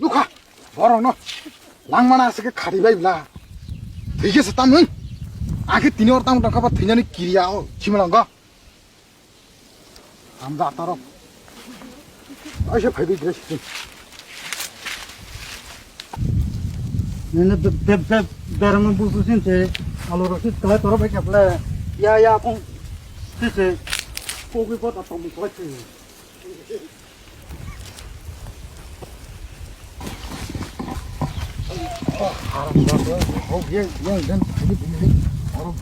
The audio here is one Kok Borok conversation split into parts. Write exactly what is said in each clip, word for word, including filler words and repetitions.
Nukha, borok no langmana aswk khe khari bai bla. Thwikhe se tamung. Akhe tini or tamo tongkha ba thwinani kiriya o chimlongo. Hamja atarok. Aise phaibi dress. Nene be be be berang busu sin se alo rosit kala toro bai kaple ya ya kong sise kogi pot atong kala sise. Haram jago, oh, yang, yang, dan, ini, ini, haram,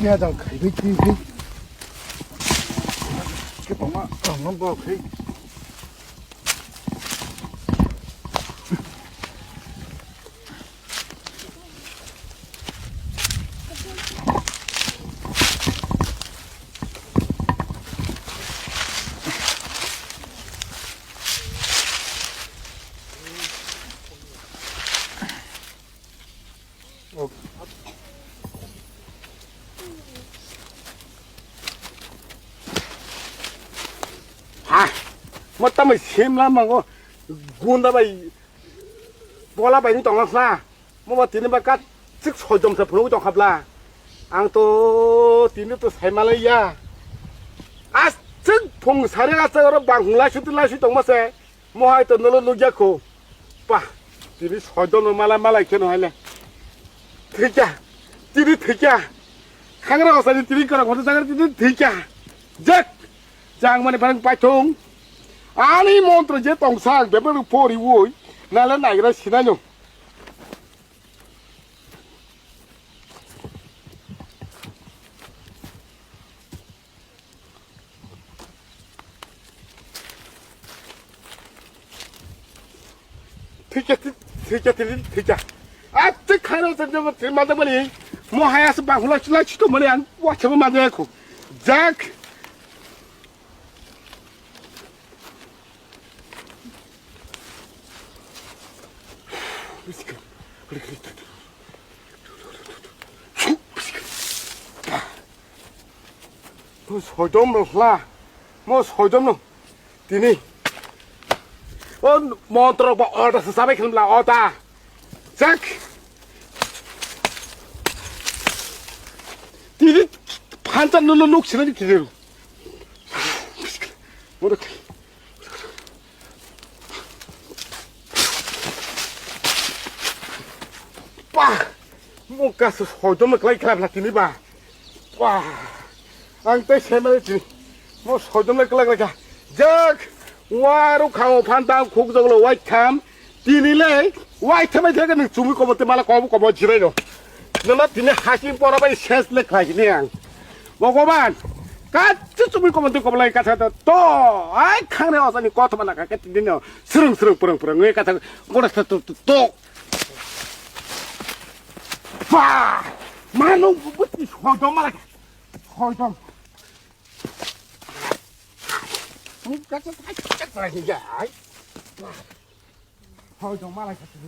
ya, jang, kai, kai, kai, kai. Kita mah, ah, nampak, kai. Ha, mo tamai sim lama go gunda bai bola bai ni tongla sa. Mo ba tini ba kat sik sojom sa phunuk tong khapla. Ang to tini to sai malai ya. As sik phung sari as oro bang lai suti lai sui tong ma se. Mo hai to nolo nugya kho. Pa, tini sojom no malai malai khe no hai le. Thikya, tini thikya. Khangra osani tini korok hote jagar tini thikya. Jek. Chang mani pharang paithung. Ani montro je tongsa ang bebak pori woi. Nala naigra sinanyo. Thikya, thikya, thikya, thikya. Ati khairo sa jabo thima da mani. Mo haya sa bahula chula chito mani ang wa chabo ma de ko. Jak. Mo soidom no hla. Mo soidom no. Tini. O montro ba order sa sabai khan bla ota. Chak. Tini phansa no no nuk sina di tini. Mo da. Ba! Mo kasu soidom no klai khlai bla tini ba. Ba! Ang tei semai tini. Mo soidom no klai klai kha. Jak! Waru khao phan tang khuk joglo wai tham. Tini le wai tham ai thega nang chumi kobo te mala kobo kobo jirai no. Nana tini hasing pora bai ses le khlai ni ang. Bhogoban, kachu chumui komo twi komo lai katha to, to, ai khangne osani kothoma na kake tini no, srung srung purung purung ngi katha gora sa to, to, to. Ba, manu buti soidom mala, soidom. Ni katha, katha, katha, ai. Soidom mala katha.